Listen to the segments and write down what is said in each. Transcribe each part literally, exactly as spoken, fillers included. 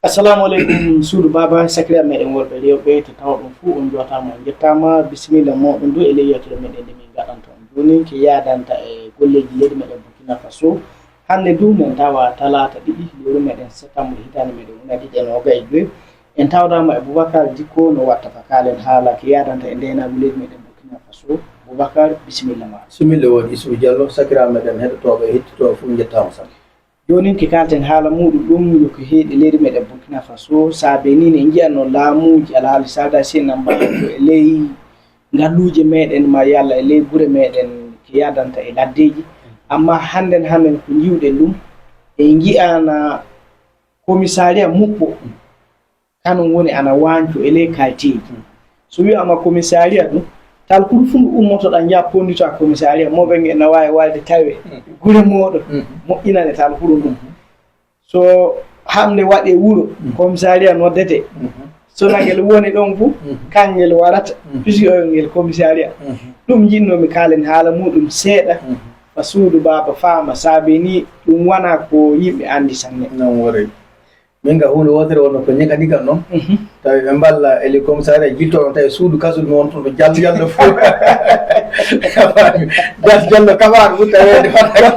Assalamu aleykum, suudu baaba, sakiraaɓe meɗen worɓe rewɓe, to tawa ɗum fuu on jootaama, on njettaama. Bisimilla mooɗon du e ley yewtere meɗen nde min ngaɗanta on jooni, ke yaadanta e golleeji leydi meɗen Burkina Faso. Hannde du, men tawa talaata ɗiɗi lewru meɗen septembre, hitaande meɗen ujunere ɗiɗi e noogay e joy. En tawdaama e Boubacar Dicko no watta fa kaalen haala ke yaadanta e ndeenaagu leydi meɗen Burkina Faso. Boubacar, bisimilla ma. Bisimilla woodi Isufu Diallo, sakiraaɓe meɗen heɗotooɓe e hettitooɓe fuu njettaama sanne. Joonin ke kaalten haala muuɗum ɗum, yo ko heedi leydi meɗen Burkina Faso, saabe ni ne njiyan no laamuuji alhaali saada si na mbaato e ley ngalluuje meɗen, ma yalla e ley gure meɗen ke yaadanta e laddeeji. Amma hannden, hannden ko njiwɗen ɗum, e nji'ana komisariya muɓɓo, kanum woni ana waanco e ley kayiteeji. So wiyaama komisariya ɗum, talkuru fuu ndu ummotoɗaa njaha ponnditoɗaa komisariya, moɓel ngel na waawi waɗde tawe gure mooɗon, moƴƴinane talkuru ndun. So hamnde waɗee wuro, komisariya noddetee. So nagel woni ɗon fuu, kangel warata, puisque o ngel komisariya. Ɗum njiɗnoomi kaalen haala muuɗum seeɗa, fa suudu baaba faama, saabe ni ɗum wonaa ko yimɓe anndi sanne. Non wori. Min ga huunde wootere wonno ko ñekani kan noon. Tawi ɓe mballa e le commissariat jiltoɗon tawi suudu kasudu mo won toon ɗo jallo jallo fof. Jallo jallo kabaar ɗum taweede fata.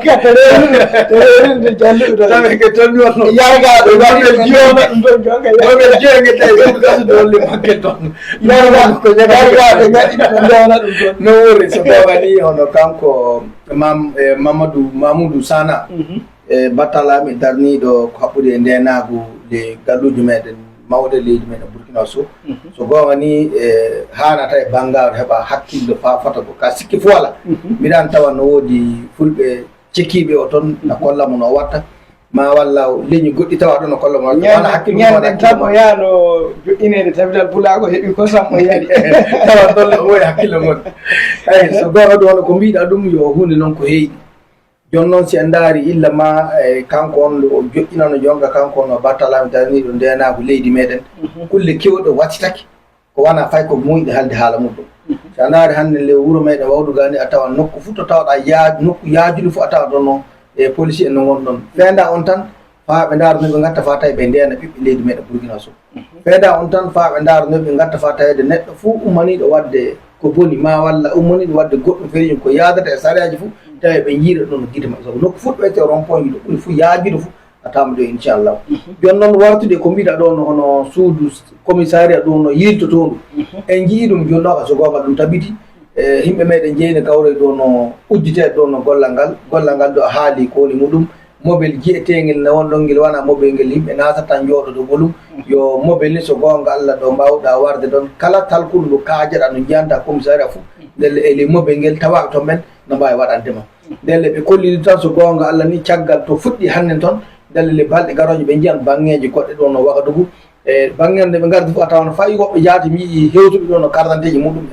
Taweede jallo ɗo. Tawi ke toon wonno. Yargaaɗo mobel jiyona ɗum ɗon jonka. Mobel jiyoge tawi suudu kasudu won le makkel toon. Yargaaɗo ko ñekani. Yargaaɗo ngaɗi ɗum ɗon ɗum ɗon. No wori so goonga ni hono kanko Mam, eh, Mamadou, Mamoudou Sana. E battalaami darniiɗo ko haɓɓude e ndeenaagu le galluuji meɗen mawɗe leydi meɗen Burkina Faso. So goonga ni, e haanata e banngaaro heɓa hakkillo faa fota ko ka sikki fof alaa. Mbiɗa an tawa no woodi fulɓe cekiiɓe o toon na kolla mo no watta. Ma walla leñi goɗɗi tawa ɗo no kolla mo watta. Wala hakkillo mo waɗa. Ñande tan o yaano joɗɗineede tabidal pulaago heɓi ko sammo yari. Tawa ɗon le o woyi hakkillo mon. Eyi, so goonga ɗum hono ko mbiɗa ɗum yo huunde noon ko heewi. Jooni noon, si en ndaari illa ma, e, kanko on o joƴƴinano jonka, kanko on o battalaami daraniiɗo ndeenaagu leydi meɗen. Kulle keewɗe wattitake, ko wona fay ko muuyɗe halde haala muɗum. So a ndaari hannde le wuro meɗen Wawduga ni, a tawa nokku fof to tawɗa yaa-, nokku yaajuɗo fof a tawa ɗon no, e, policier en no ngon ɗon. Feenda on tan, faa ɓe ndaara no ɓe ngatta faa tawi ɓe ndeena ɓiɓɓe leydi meɗen Burkina Faso. Feeda on tan faa ɓe ndaara no ɓe ngatta faa taweede neɗɗo fof ummaniiɗo waɗde ko boni, ma walla ummaniiɗo waɗde goɗɗum feeñi ko yaadata e sariyaaji fof, tawi ɓe njiira ɗon no gite maɓɓe. Sabu nokku fof ɗo wiyetee rond point ji ɗo ɓuri fof yaajude fof a tawat ɗo inchallah. Jooni noon wartude ko mbiɗa ɗo no hono suudu commissariat ɗo no yiiltotoondu. En njiyii ɗum jooni ɗo ka so goonga ɗum tabiti. E, yimɓe meɗen jeyni kawre ɗo no udditee ɗo no gollal ngal. Gollal ngal ɗo haali ko woni muɗum. Mobel jiyeteengel ne won ɗon, ngel wona mobel ngel yimɓe naatata njooɗoto ɓolum. Yo mobel ni so goonga Allah ɗo mbaawɗa warde ɗon. Kala talkuru ndu kaajaɗa no njiyanta commissariat fof. Ndelle e ley mobel ngel tawaaɓe toon ɓen no mbaawi waɗande ma. Ndelle ɓe kolliri tan so goonga Allah ni caggal to fuɗɗi hannden toon. Ndelle le balɗe garooje ɓe njiyan baŋŋeeji goɗɗe ɗo no Wagadugu. E baŋŋe nde ɓe ngardi fof a tawa no fayi woɓɓe jaati mi yii hewtuɓe ɗo no carte d'identité muɗum.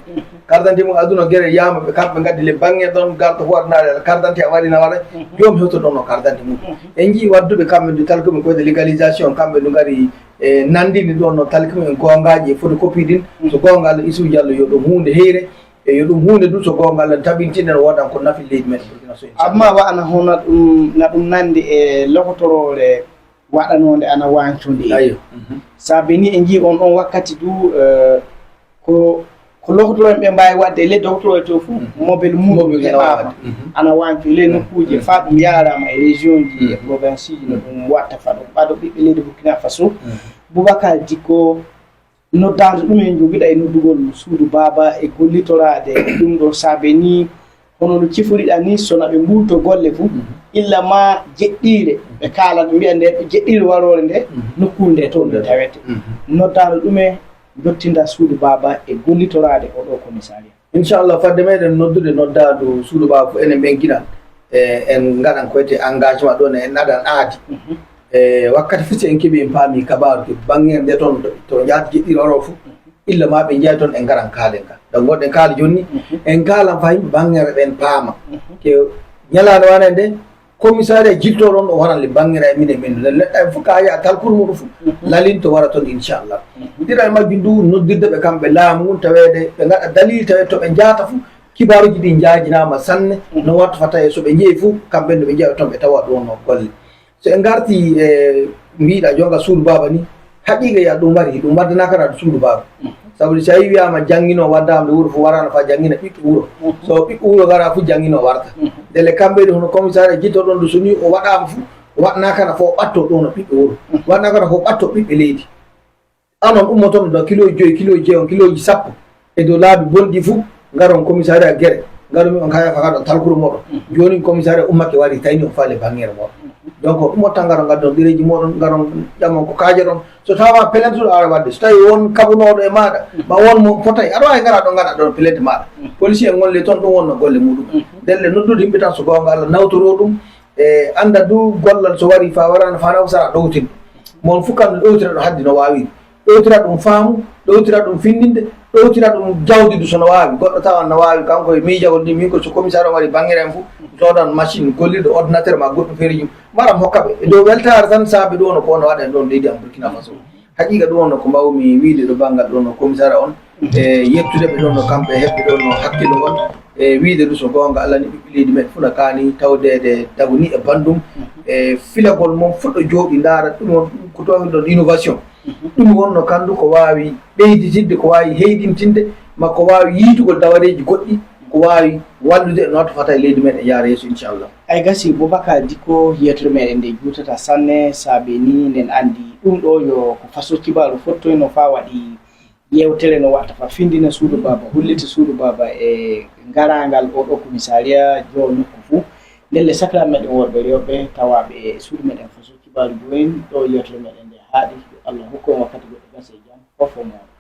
Carte d'identité mum aduna gere yama ɓe kamɓe ngaddi le baŋŋe ɗon garɗo fof aɗa naɗa carte d'identité a waɗi na waɗa. Joom hewto ɗon no carte d'identité muɗum. En njii wadduɓe kamɓe ndu talkuɓe koyde légalisation kamɓe ndu ngari e nandini ɗon no talkuɓe en goongaji e photocopie ɗin. So goonga Allah Isufu Diallo yo ɗum huunde heyre e yo ɗum huunde du so goonga Allah tabintinen wodan ko nafi leydi men Burkina Faso inchallah. Amma wa'ana hono ɗum na ɗum nandi e lokotorore waɗanoonde ana wancondiri. Ayo. Saabe ni en njii on ɗon wakkati du, eh, ko, ko lokotorooɓe ɓe mbaawi waɗde e ley doktoro to fof, mobel muɗum heɓaama ana wanco e ley nokkuuji, faa ɗum yaaraama e région ji e province ji no ɗum watta faa ɗum ɓado ɓiɓɓe leydi Burkina Faso. Boubacar Dicko, noddaandu ɗum en njogiɗa e noddugol suudu baaba e gollitoraade ɗum ɗo saabe ni, hono no ciforiɗaa ni, so na ɓe mbuulto golle fof, illa ma jeɗɗiire, ɓe kaala, ɓe mbiya nde jeɗɗiire waroore nde, nokkuure nde toon nde tawete. Noddaandu ɗum en, njottinda suudu baaba e gollitoraade oɗo commissariat. Inchallah, fadde meɗen noddude noddaandu suudu baaba fof, enen ɓen Ginal, e, en ngaɗan ko wiyetee engagement ɗo ne, en adan aadi. E, wakkati fof si en keɓii en paamii kabaaru ke baŋŋeere nde toon, to, to njaati jeɗɗiire waroore fof, illa ma ɓe njeya toon en ngaran kaalen ka. Donc, ngonɗen kaala jooni ni, en kaalan faa yimɓe baŋŋeere ɓen paama. Ke ñalaande wonande nde, commissariat jiltooɗo on o waran le baŋŋeere e minen, min le neɗɗo e fof ka yaa talkuru muɗum fof, lalinto wara toon inchallah. Ɗiɗa e majjum du, noddirde ɓe kamɓe laamu ngun, taweede ɓe ngaɗa dalil, taweede to ɓe njaata fof, kibaaruuji ɗi njaajinaama sanne, no watta faa tawi so ɓe njeyi fof, kamɓe no ɓe njeya toon ɓe tawa ɗo no golle. So en ngartii e mbiɗa jonga suudu baaba ni, Haqiqa ya ɗum wari, ɗum waddana kara ɗo suudu baaba. Sabu si a yi wiyama janngino waddama ɗo wuro fof, warano fa janngina ɓiɓɓe wuro. So ɓiɓɓe wuro ngara fof, janngino warta. Ndele kamɓe ɗo hono commissariat jittoɗon ɗo, so ni o waɗama fof, waɗna kana fof ɓatto ɗo no ɓiɓɓe wuro. Waɗna kana fof ɓatto ɓiɓɓe leydi. Anon ummoton ɗo kiloji joyi, kiloji jeegom, kiloji sappo. E dow laabi bonɗi fof, ngaron commissariat Gere, ngaron on kaya faka ɗon talkuru moɗon. Joni commissariat ummake wari, tawni on faale banngere moɗon. Donc, ummotan ngaron ngaddon ɗereji moɗon, ngaron ƴamon ko kaajaɗon. So tawa plainte ɗo ara wadde, so tawi won kaɓunooɗo e maaɗa, ma won mo potay, aɗa waawi ngara ɗon ngaɗa ɗon plainte maaɗa. Policier en ngonle toon, ɗum wonno golle muɗum. Ndelle noddude yimɓe tan, so goonga Allah, nawtoro ɗum. E annda du gollal so wari fa warano fa naw sara ɗowtin. Mon fof kam ɗowtira ɗo haddi no waawiri. Ɗowtira ɗum faamu, ɗowtira ɗum findinde, ɗowtira ɗum jawdi du so no waawi. Goɗɗo tawan no waawi kanko e miijagol ni, min ko so commissaire o wari banngere am fof, soodan machine gollirɗo ordinateur ma goɗɗum feereji mum. Mbaram hokka ɓe. E dow weltaare tan saabe ɗo no ko no waɗa e ɗon leydi am Burkina Faso. Haqiqa ɗum on no ko mbawmi wiide ɗo banngal ɗon no commissariat on. E yettude ɓe ɗon no kamɓe heɓɓe ɗon no hakkillo on. E wiide ɗum so goonga Allah ni ɓiɓɓe leydi men fof no kaani tawdeede dagu ni e banndum. E filagol mon fuɗɗo jooɗi ndaara ɗum on ko toon ɗon innovation. Ɗum wonno kandu ko waawi ɓeyditidde, ko waawi heyɗintinde, ma ko waawi yiitugol dawareeji goɗɗi, ko waawi wallude e noto fata e leydi men e yaara yeeso inchallah. Ay gasi Boubacar Dicko, yeetere meɗen nde juutata sanne, saabe ni nen anndi ɗum ɗo yo ko faso kibaaru fottoyno fa waɗi yewtere no watta fa findina suudu baaba, hullita suudu baaba e ngarangal o ɗo commissariat jo nokku fuu. Ndelle sakiraaɓe meɗen worɓe rewɓe tawaaɓe e suudu meɗen faso kibaaru joyin ɗo yeetere meɗen nde haaɗi, yo Allah hokku en wakkati goɗɗo gasa e jam, fofo mooɗon.